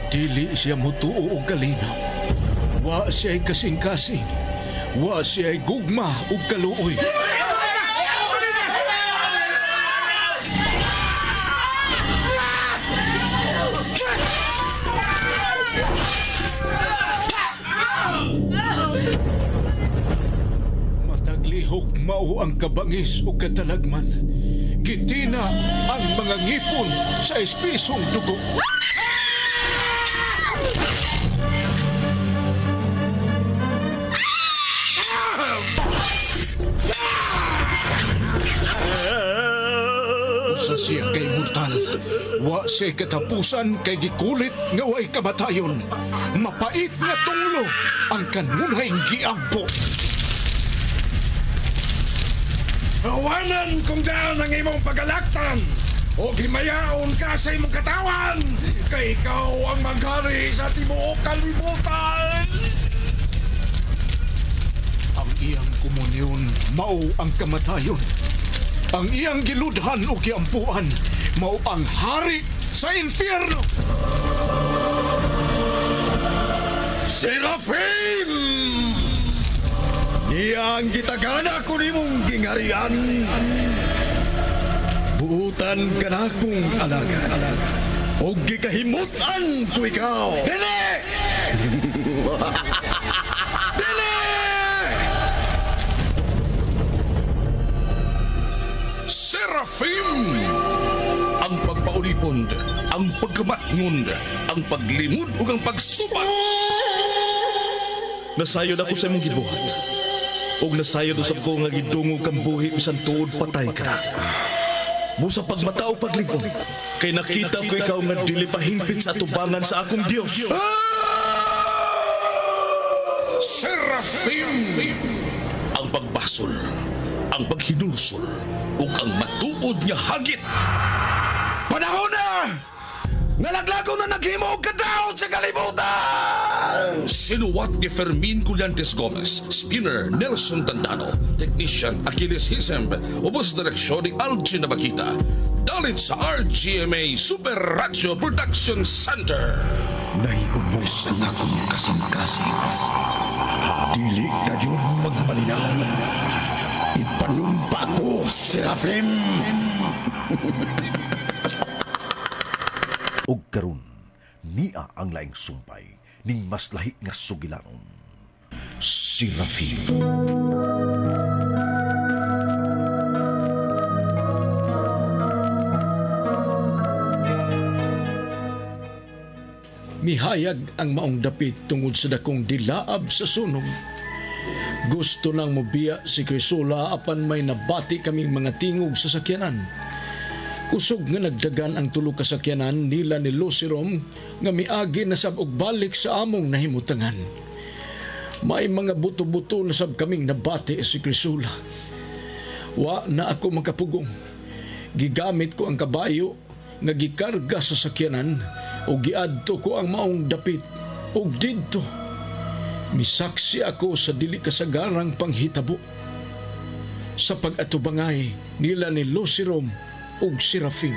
Dili siya mutuo og kalinaw. Wa siya'y kasing-kasing. Wa siya'y gugma ug kaluoy. Mataglihok mao ang kabangis ug katalagman. Gitina ang mga ngipon sa espisong dugo. Usa siya kay mortal. Wa siya katapusan kay gikulit nga way kamatayon. Mapait nga tunglo ang kanunay giampo. Awanan kung daan ang imong pagalaktan o gimayaon ka sa imong katawan, kay ikaw ang maghari sa tibuok kalibutan. Ang iyang komunyon mao ang kamatayon. Ang iyang giludhan o giampuan mao ang hari sa impyerno. Serafim! Niya ang gitagana ko nimong gingarian. Buutan ka na kong alagad. O gikahimutan ko ikaw. Dili! Dili! Serafim! Ang pagpaulipon, ang pagkamatngon, ang paglimod ug ang pagsubat. Nasayod ako sa imong gibuhat. Ug nasayod usab ko nga gidungog kang buhi bisan tuod patay ka na. Busa pagmata o paglig-on, kay nakita ko ikaw nga dili pa hingpit sa atubangan sa akong Dios. Serafim! Ang pagbasol, ang paghinulsol, ug ang matuod nga hagit. Panahon na! Nalaglago na naghimo og kadaot sa kalibutan! Sinuwat ni Fermin Collantes Gomez, Spinner Nelson Tandano, Technician Achilles Hisemb, ubos direksyon ni Algin Nabakita. Dalit sa RGMA Super Radio Production Center. Nahiubos ang akong kasing-kasing. Dili kayon magmalinaw. Ipanumpa ko, Serafim! Og karon niya ang laing sumpay ning mas lahi nga sugilanon. Serafim. Mihayag ang maong dapit tungod sa dakong dilaab sa sunog. Gusto nang mobiya si Crisula apan may nabati kaming mga tingog sa sakyanan. Kusog nga nagdagan ang tulo ka sakyanan nila ni Lucirom nga miagi na sab og balik sa among nahimutangan. May mga buto-buto na sab kaming nabati si Crisula. Wa na ako makapugong. Gigamit ko ang kabayo nga gikarga sa sakyanan o giadto ko ang maong dapit og didto. Misaksi ako sa dili kasagarang panghitabo. Sa pag-atubangay nila ni Lucirom ug Serafim.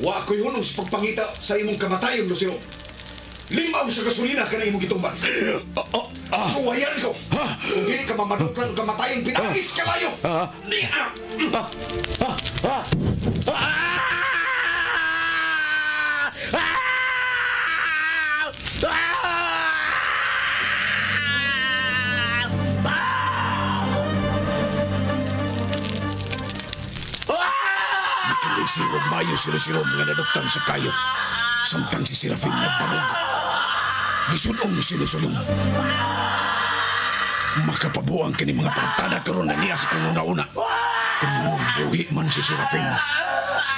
Wa ako'y hunong sa pagpangita sa imong kamatayon, Lucero. Limaw sa gasolina ka na imong gitumban. Suwayan ko. Kung dili ka mamadutlan og kamatayon, pinagis ka layo. Niya! Nakilisi og mayo si Lucero nga naduktan sa kayo. Samtang si Serafim nagbarog. Gisunong si Lucero. Makapabuang kini mga pangtada karon na niya sa kanguna-una. Kung anong buhi man si Serafim,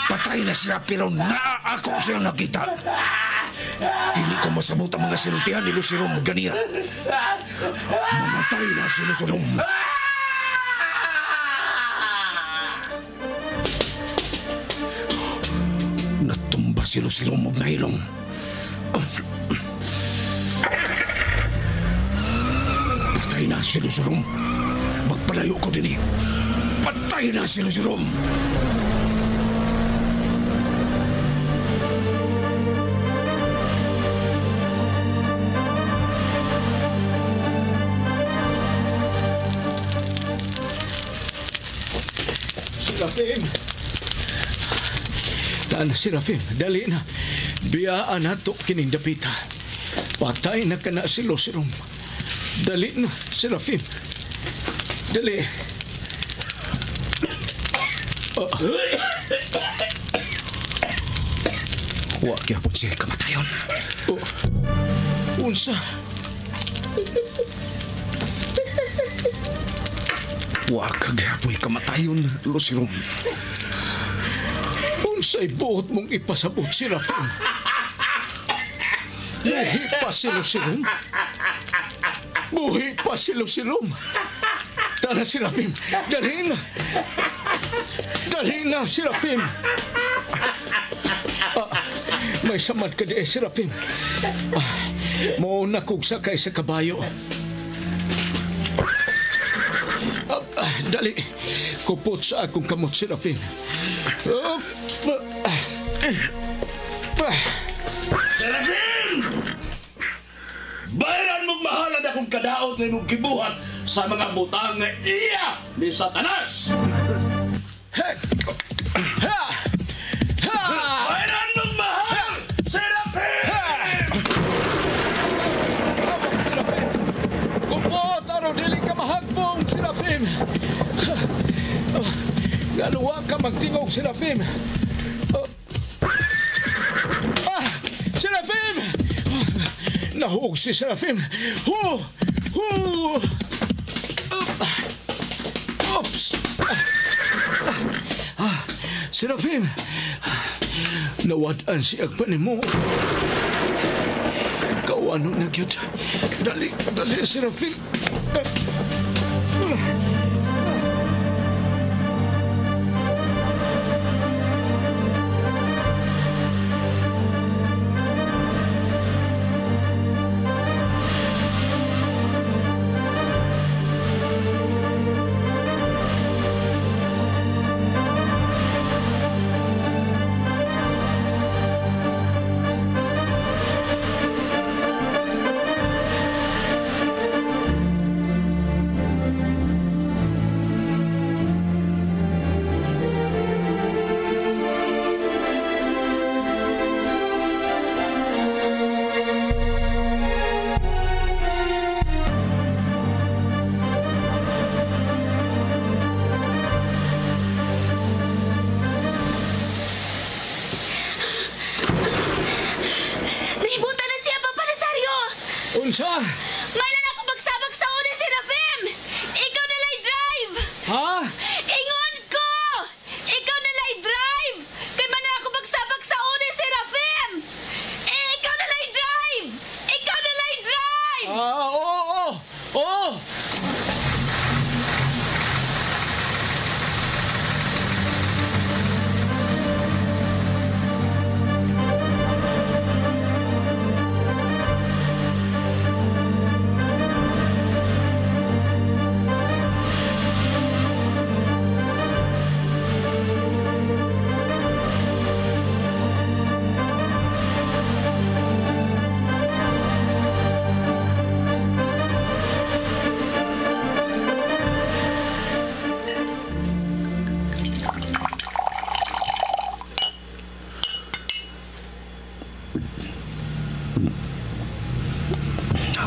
patay na siya pero naa ako siyang nakita. Dili ko masabot ang mga sinultihan ni Lucero ganina. Mamatay na si Lucero. si Lucirom og nahilom. Patay na si Lucirom. Magpalayo ko dinhi. Patay na si Lucirom. Serafim! Taan na, Serafim. Dali na. Biyaan na to kining dapita. Patay na ka na si Lucirom. Dali na, Serafim. Dali. Wa gyapon siya kamatayon. Oh. Unsa? Wa ka gyapoy kamatayon, Lucirom. Unsay buot mong ipasabot, Serafim? Buhi pa si Lucirom? Buhi pa si Lucirom? Tara, Serafim! Dali na! Dali na, Serafim! May samad ka di, Serafim. Mauna kog sakay sa kabayo. Dali. Kupot sa akong kamot, Serafim. Serafim! Bayaran mong mahalan akong kadaot na imong gibuhat sa mga butang nga iya ni Satanas! Ha! Ha! Ha! Bayaran mong mahal! Serafim! Habang, Serafim! Kupot, aron dili ka mahagbong, Serafim! Galuwa ka magtingog, Serafim! Serafim! Nahuog si Serafim! Hu! Hu! Oops! Serafim! Nawad-an siya pa nimo. Kawano na gyud. Dali, dali, Serafim. Nahibutan na siya, Papa Nazario! Unsa? Mailan ako pagsabak sa una, Serafim! Ikaw na lay drive! Ha? Ingon ko! Ikaw na lay drive! Kay man ako pagsabak sa una, Serafim! Ikaw na lay drive! Ikaw na lay drive! Oo, oo, oo!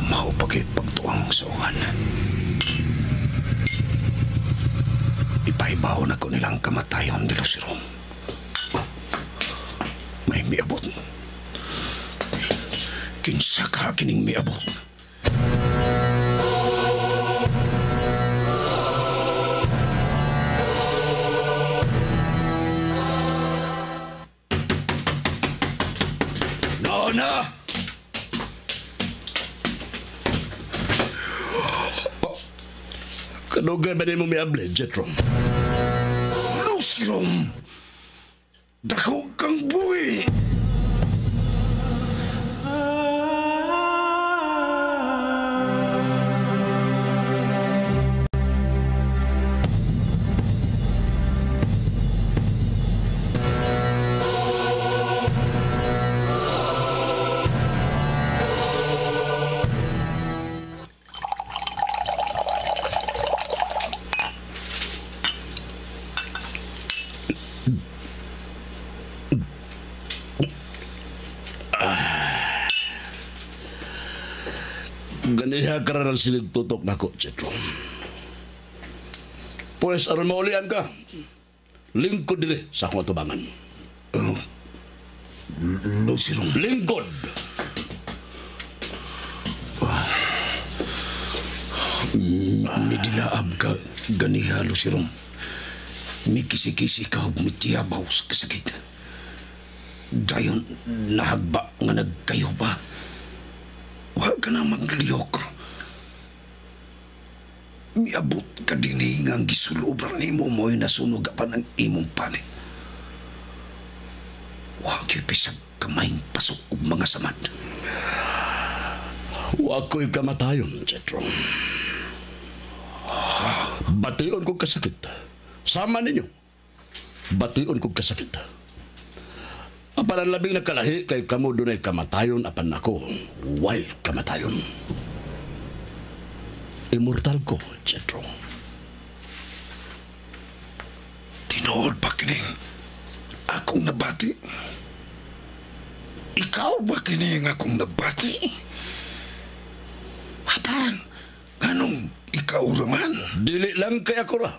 Mao pagtuang sa uwan. Ipaibaw na ko nilang kamatayon ni Lucirom. May miabot. Kinsa ka kining miabot? No, na! Kanugay ba mo miable, Jetrom? Lucirom! Dako kang buhi! Ganiha ka ra ng silig tutok nako, Jetro. Pues, aron maulian ka, lingkod dili sa akong atubangan. Lucirong. Lingkod! Midilaab ka ganiha, Lucirong. Mikisi-kisi ka ug mitiyabaw sa kasakit. Dayon, nahagba nga nagkayo pa. Wa ka na maglihok. Miabot ka dinhi nga ang gisulubra nimo mo'y nasunog pa ng imong panit. Wa gyud bisag kamayng pasok og mga samad. Wa ko'y kamatayon, Jetro. Bation kong kasakit. Sama ninyo. Bation kong kasakit. Apan ang labing nakalahi kay kamo dunay kamatayon apan ako way kamatayon. Immortal ko, Jetro. Tinuod ba kining akong nabati? Ikaw ba kining akong nabati? Apan, nganong ikaw raman? Dili lang kay ako ra.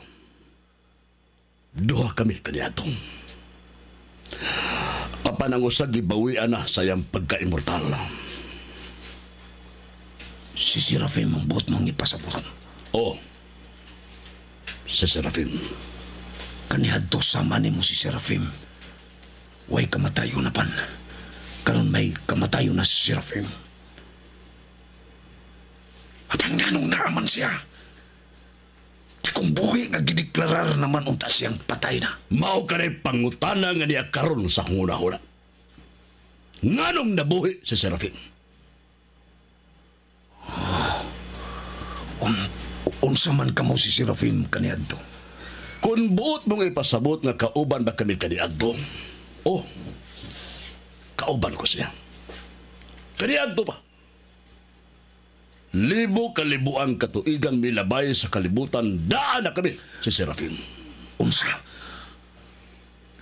Duha kami kaniadtong. Apan ang usag gibawian na sa iyang pagka-immortal. Si Serafim ang buot mong ipasabot. Oo. Si Serafim. Kaniadto sama nimo si Serafim. Way kamatayo na pan. Karon may kamatayo na si Serafim. Apan nganong naaman siya? Di kung buhi nga gideklarar naman unta siyang patay na. Mao kanay pangutana nga niya karon sa huna-huna. Nganong nabuhi si Serafim? Unsa man kamo si Serafim kaniadto? Kung buot mong ipasabot nga kauban ba kami kaniadto? Oh, kauban ko siya. Kaniadto pa. Libo kalibuang katuigang milabay sa kalibutan, daan na kami si Serafim. Unsa?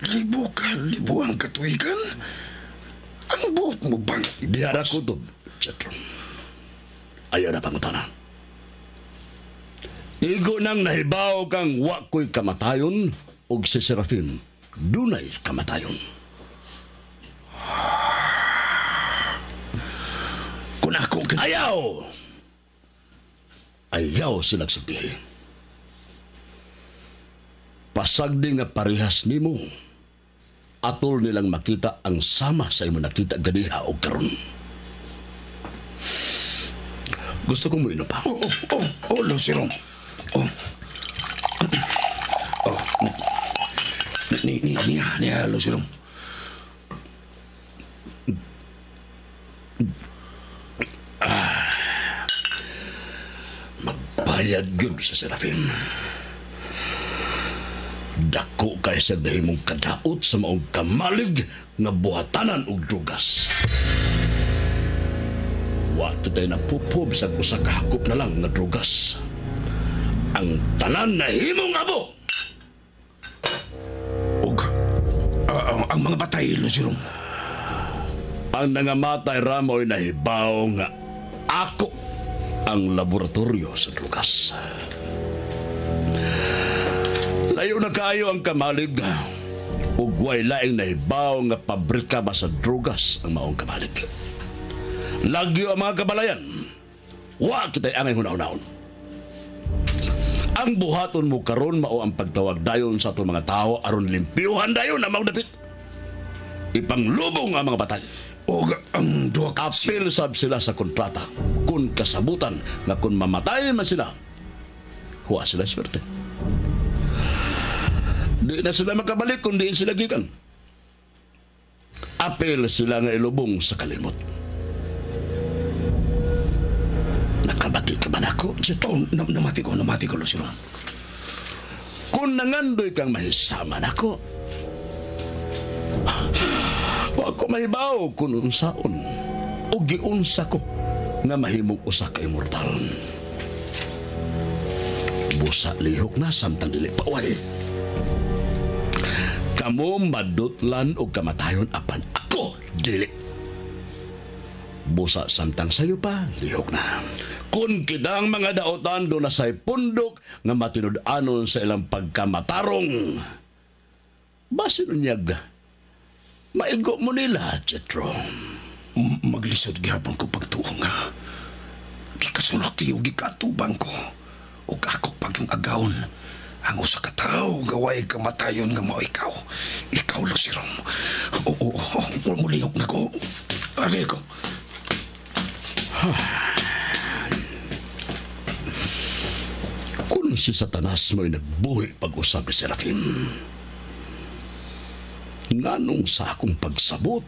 Libo kalibuang katuigan? Ang buot mo bang Diha ra kutob, Jetro. Ayaw na pangutana. Igo nang nahibaw kang wa ko'y kamatayon og si Serafim dunay kamatayon. Kung ako Ayaw! Ayaw silang sabihin. Pasagdi nga parehas nimo. Atol nilang makita ang sama sa imo nakita ganiha og karon. Gusto ko mo inom pa. Oh, Lucero. Oh. Oh, ni ni ni ni Lucero. Magbayad gyud sa Serafim. Dako kay sa dahimong kadaot sa maong kamalig nga buhatanan og drugas. Wa kita'y napupob sa usa ka hakop na lang nga drugas. Ang tanan na himong abo. Og ang mga batay, Lucero. Ang nangamatay ramoy nahibaw nga ako ang laboratorio sa drugas. Layo na kaayo ang kamalig. Ug way laing nahibaw nga pabrika ba sa drugas ang maong kamalig. Lagyo ang mga kabalayan. Wa kita'y angay hunahunahon. Ang buhaton mo karon mao ang pagtawag dayon sa atong mga tao aron limpyuhan dayon ang maong dapit. Ipanglubong ang mga batay. Og ang duha ka Apil sab sila sa kontrata. Kung kasabutan nga kung mamatay man sila, huwa sila swerte. Di na sila makabalik kung diin sila gikan. Apil sila nga ilubong sa kalimot. Nakabati ka ba nako, Jetro? Oh, namati ko, Lucero. Kung nangandoy kang mahisama nako, wa ko mahibaw kung unsaon o giunsa ko nga mahimong usa ka immortal. Busa lihok na samtang dili paway. Kamo madutlan og kamatayon apan ako dili. Busa samtang sayo pa lihok na. Kung kitang mga daotan do na say pundok nga matinud-anon sa ilang pagkamatarong. Basin unyag, maigo mo nila, Jetro. Maglisod gihapon ko pagtuo nga. Gikasulti o gikatubang ko. O ako pag yung agawon. Ang usa ka tawo nga way kamatayon nga mao ikaw. Ikaw, Lucirom. Oo, oo, mulihok na ko. Ari ko. Kung si Satanas mo'y nagbuhi pag-usap ni Serafin, nganong sa akong pagsabot,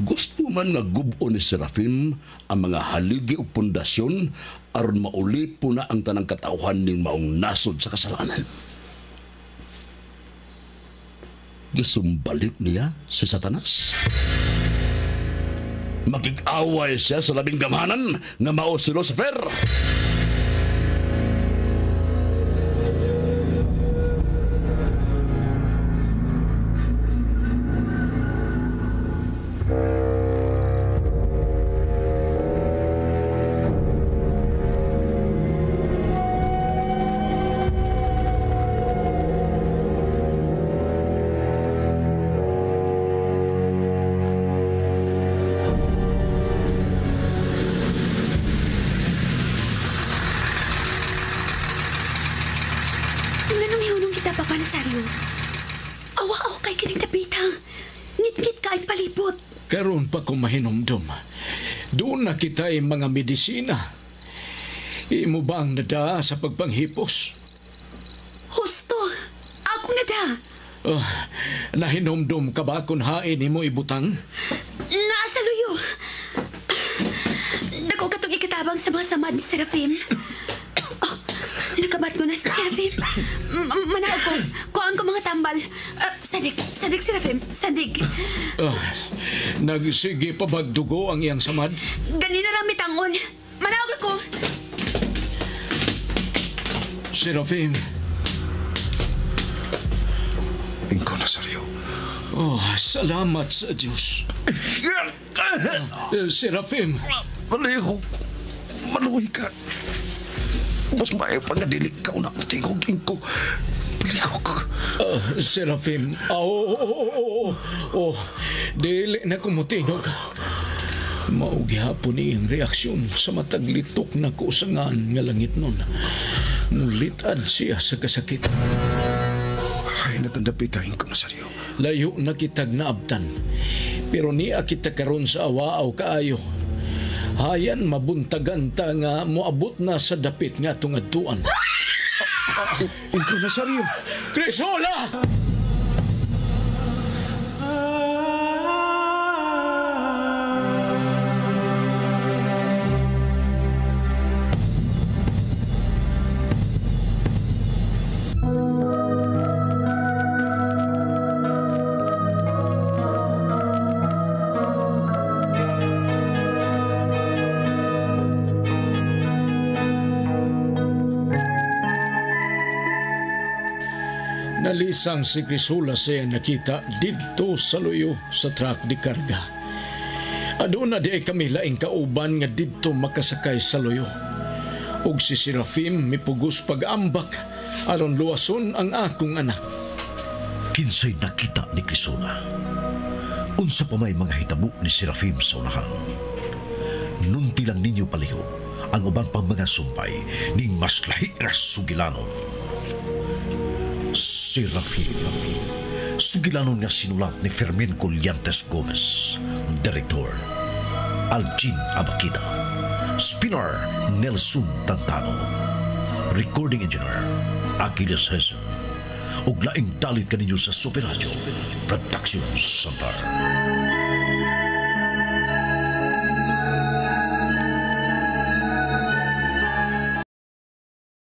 gusto man nga gubo ni Serafim ang mga haligi o pundasyon aron mauli po na ang tanang katawhan ning maong nasod sa kasalanan. Gisumbalik niya si Satanas. Magig-away siya sa labing gamhanan nga mao si Lucifer. Karon pa ko mahinumdum. Doon na kita ay mga medisina. Imo ba ang nadaa sa pagpanghipos? Husto! Ako nada! Nahinumdum ka ba kung hain imo ibutang? Naa sa luyo. Dako katong ikatabang sa mga samad ni Serafim. Oh, nakabat ko na si Serafim. Manaog ko. Kuhaan ko mga tambal. Sandig, sandig Serafim, sandig. Nagsige pa bagdugo ang iyang samad? Ganina lang mitangon. Manaog ako. Serafim. Ingko na saryo. Oh, salamat sa Diyos. Serafim. Malihok. Maluhi ka. Mas may pangadili ka una matingog ingko. Palihok. Serafim. Oh, dili na kumutingog. Mao gihapon iyang reaksyon sa matag litok na kusangan nga langit nun. Mulitad siya sa kasakit. Ay, natanda pitahin ko na saryo. Layo na kitag naabtan. Pero niya kita karon sa awaaw kaayo. Hayan mabuntagan ta nga moabot na sa dapit nga atong adtuan. Ingko na saryo. Crisola! Nalisang si Crisula siya nakita didto sa luyo sa truck di karga. Aduna di ay kami laing kauban nga didto makasakay sa luyo. Ug si Serafim mipugos pag-ambak aron luwason ang akong anak. Kinsay nakita ni Crisula? Unsa pa may mga hitabo ni Serafim sa unahan? Nunti lang ninyo palihog ang uban pang mga sumpay ning mas lahi ra sugilanon. Serafim. Sugilanon nga sinulat ni Fermin Collantes Gomez. Director, Algin Abakita. Spinner, Nelson Tantano. Recording Engineer, Achilles Hessen. Ug laing dalit kaninyo sa Super Radio Production Center.